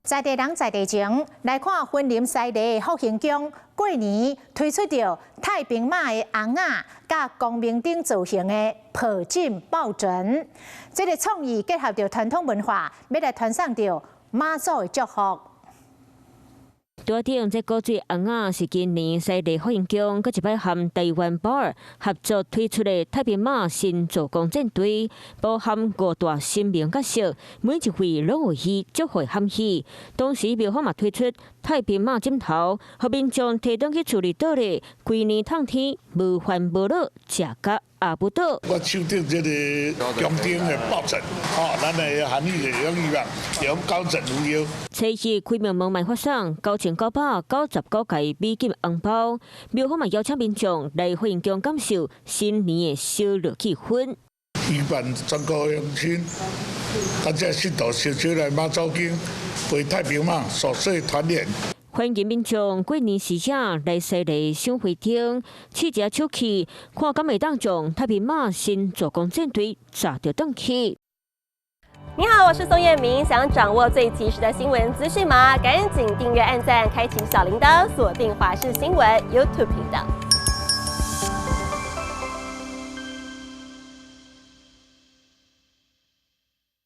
在地人在地情，來看雲林西螺福興宮過年推出著太平媽的尪仔，佮光明燈造型的抱枕抱枕，這個創意結合著傳統文化，欲來傳送著媽祖的祝福。桌頂這古錐尪仔是今年西螺福興宮閣一擺和台灣寶兒合作推出的太平媽新做工戰隊，包含五大神明角色，每一位攏有伊祝福含義。同時廟方嘛推出太平媽枕頭，予民眾提轉去厝裡倒咧，規年透天無煩無惱，食甲阿不倒。我手頂這個宮頂的抱枕，吼，咱的含義就用希望用高枕無憂。初一開廟門賣發送9999個美金紅包，廟方嘛邀請民眾來福興宮感受新年的喜樂氣氛。希望全國鄉親，佮這信徒小小來媽祖宮，陪太平媽守歲團圓。歡迎民眾過年時陣來西螺賞花燈，試一下手氣，看敢會當將太平媽新做工戰隊炸著轉去。你好，我是宋燕明，想掌握最及時的新聞資訊嗎？趕緊訂閱、按讚、開啟小鈴鐺，鎖定華視新聞 YouTube 頻道。